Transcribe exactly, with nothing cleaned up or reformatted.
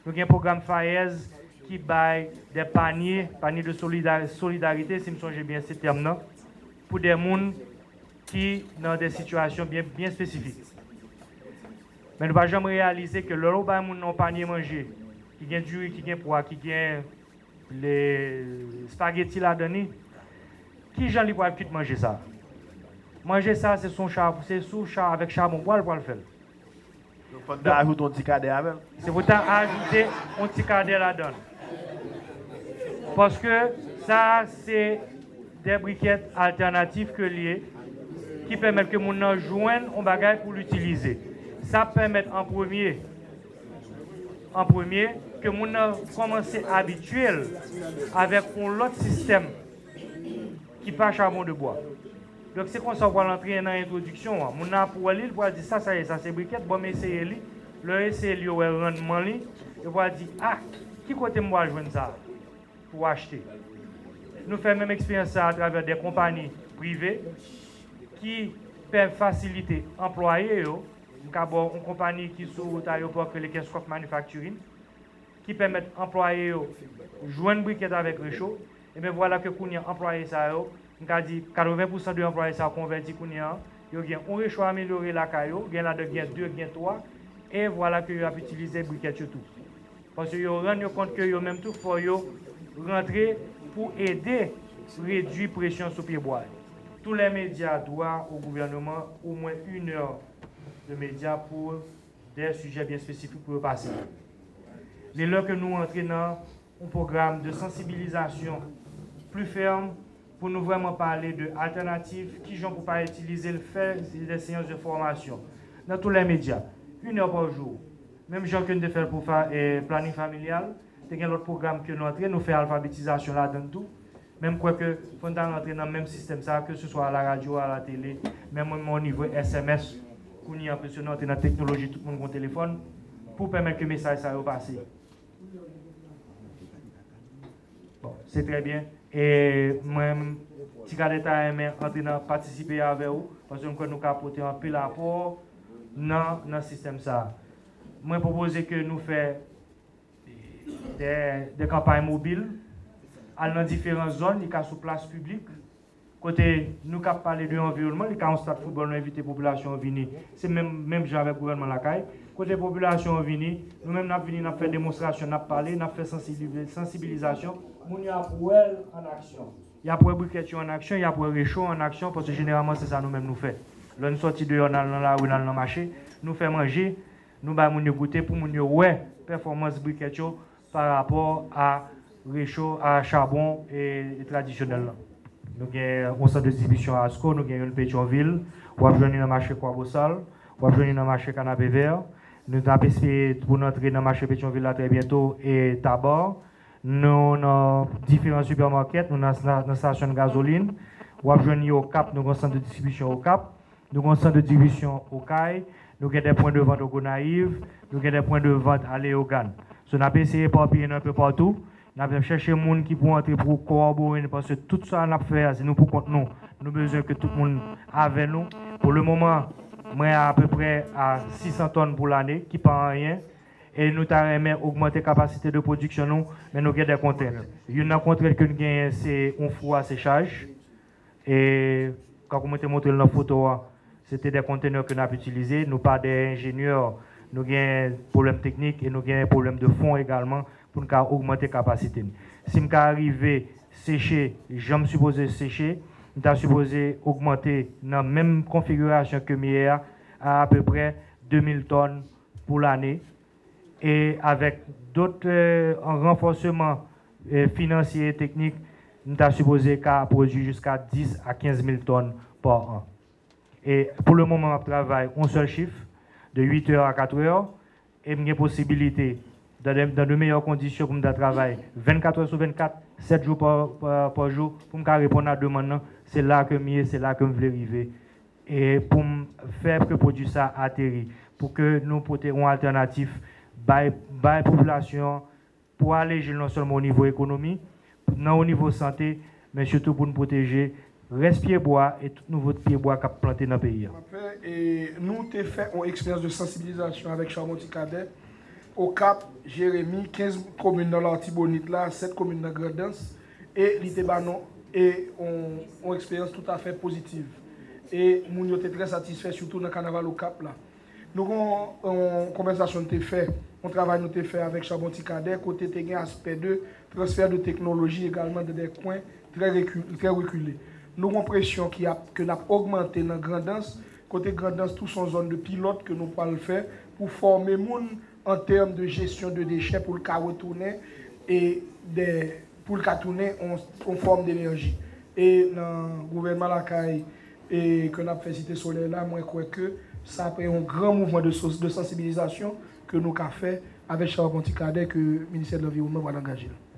Nou gen pwogram FAES ki bay de panye, panye de solida- solidarite, si m sonje byen se tèm nan, pou de moun ki nan de sitiyasyon byen, byen espesifik. Men nou pa janm reyalize ke lè w bay moun nan yon panye manje, ki gen diri, ki gen pwa, ki gen le espageti ladan li, ki jan li pral kwit manje sa? Manje sa, se sou cha, se sou cha avèk chabon bwa l pral fè l. Donk, fò n ta ajoute yon ti kadè avè l. Se pou ta ajoute yon ti kadè ladan l. Paske sa, se de brikèt altènatif ke l ye, ki pèmèt ke moun nan jwenn yon bagay pou l itilize. Sa pèmèt an premye, an premye, ke moun nan kòmanse abitye l avèk yon lòt sistèm ki pa chabon de bwa. Donk, se konsa w pral antre nan entwodiksyon an. Moun nan ap wè li, l pral di, "Sa, sa ye, sa se brikèt, ban m eseye li." Lè yo eseye li, yo wè rannman li, yo pral di, "A, ki kote m pral jwenn sa pou achte?" Nou fè menm eksperyans sa atravè de konpayi prive ki pè fasilite anplwaye yo. M ka ba w yon konpayi ki sou wout ayewopò ki rele Kenskòf Manufacturing, ki pèmèt anplwaye yo jwenn brikèt avèk recho. Ebyen, vwala ke kounye a anplwaye sa yo, m ka di katreven pousan de anplwaye sa yo konvèti kounye a, yo gen yon recho amelyore lakay yo, gen ladan gen de, gen twa, e vwala ke yo ap itilize brikèt yo tou. Paske yo rann yo kont ke yo menm tou fò yo rantre pou ede redui presyon sou pyebwa yo. Tous les médias droit au gouvernement, au moins une heure de médias pour des sujets bien spécifiques pou yo pase. Li lè ke nou antre nan yon pwogram de sansibilizasyon pli fèm pou nou vrèman pale de altènatif, kijan pou pa itilize l, fè de seyans de fòmasyon nan tous les médias, une heure par jour. Menm jan ke n te fè l pou fa, eh, planning familial, te gen lòt pwogram ke nou antre, nou fè alfabetizasyon ladan l tou. Men m kwè ke fò n ta rantre nan menm sistèm sa, ke se swa a la radyo, a la tele, menm o nivo S M S, kounye a, paske nou antre nan teknoloji, tout moun gen telefòn, pou pèmèt ke mesaj sa yo pase. Bon, se trè byen. E mwen, Ti Kadè ta renmen antre nan patisipe avè w, paske m kwè nou ka pote anpil apò nan, nan sistèm sa. Mwen pwopoze ke nou fè de, de kanpay mobil, al nan diferan zòn, li ka sou plas piblik, kote nou ka pale de anviwònman, li ka yon stad foutbòl, nou envite popilasyon an vini. Se menm, menm jan avèk gouvènman lakay. Kote popilasyon an vini, nou menm n ap vini, n ap fè demonstrasyon, n ap pale, n ap fè sansibilize, sansibilizasyon. Moun yo ap wè l an aksyon. Y ap wè brikèt yo an aksyon, y ap wè recho an aksyon, paske jeneralman se sa nou menm nou fè. Lè n sòti deyò, n al nan lari, n al nan mache, nou fè manje, nou bay moun yo goute pou moun yo wè pèfòmans brikèt yo pa rapò a recho, a chabon e, e tradisyonèl lan. Nou gen yon sant de distribisyon Asco, nou gen youn Petyonvil, w ap jwenn li nan mache Kwabosal, w ap jwenn li nan mache Kanapevè. Nou t ap espere pou n antre nan mache Petyonvil la trè byento e Tabar. Nou nan diferan sipèmakèt, nou nan, nan, nan estasyon gazolin. W ap jwenn li Okap, nou gen sant de distribisyon Okap. Nou gen yon sant de distribisyon Okay, nou gen de pwen de vant o Gonayiv, nou gen de pwen de vant a Leyogàn. So, n ap eseye epapiye nou enpe patou. N ap chèche moun ki pou antre pou kowabore nou, paske tout sa n ap fè a, se nou pou kont nou. Nou bezwen ke tout moun avè nou. Pou le moman, mwen apeprè a sis san tòn pou lane, ki pa anyen. E nou ta renmen ogmante kapasite de pwodiksyon nou, men nou gen de kontrent. Youn nan kontrent ke n genyen, se yon fou a sechaj. E, kankou mwen te montre l nan foto a, se te de kontenè ke n ap itilize. Nou pa de enjenyè, nou gen pwoblèm teknik e nou gen pwoblèm de fon egalman pou n ka ogmante kapasite n. Si m ka rive seche jan m sipoze seche, m ta sipoze ogmante nan menm konfigirasyon ke m ye a, a apeprè de mil tòn pou lane. E avèk dòt, eh, ranfòseman, eh, finansye e teknik, m ta sipoze ka pwodui jiska dis a kenz mil tòn pa an. E pou le moman, m ap travay yon sèl chif, de uit è a kat è, e m gen posibilite, dans de, dans de meilleures conditions, pou m ta travay vennkat è sou vennkat, sèt jou pa, pa, pa jou, pou m ka reponn a demann nan. Se la ke m ye, se la ke m vle rive. E pou m fè ke pwodui sa ateri, pou ke nou pote yon altènatif bay, bay popilasyon an, pou aleje l non sèlman o nivo ekonomi, nan o nivo sante, men sitou pou n pwoteje rès pyebwa e tout nouvo pyebwa k ap plante nan peyi a. Anfen, e, nou te fè yon eksperyans de sansibilizasyon avèk Charbon Ti Kadè. Okap, Jeremi, kenz komin nan Latibonit la, sèt komin nan Grandans, e li te ba nou e on, on eksperyans toutafè pozitiv. E moun yo te trè satisfè, sitou nan kanaval Okap la. Nou gen yon konvèsasyon nou te fè, yon travay nou te fè avèk Charbontier Cadet, kote te gen aspè de transfè de teknoloji egalman nan de kwen trè rekile. Nou gen presyon ki ap, ke n ap ogmante nan Grandans, kote Grandans tou se yon zòn de pilòt ke nou pral fè pou fòme moun an tèm de jesyon de dechè pou l ka retounen e de, pou l ka tounen yon fòm de enèji. E nan gouvènman lakay e ke n ap fè Site Solèy la, mwen kwè ke sa ap yon gran mouvman de, de sansibilizasyon ke nou ka fè avèk Charbontier Cadet ke Ministè de Lanviwònman pral angaje l.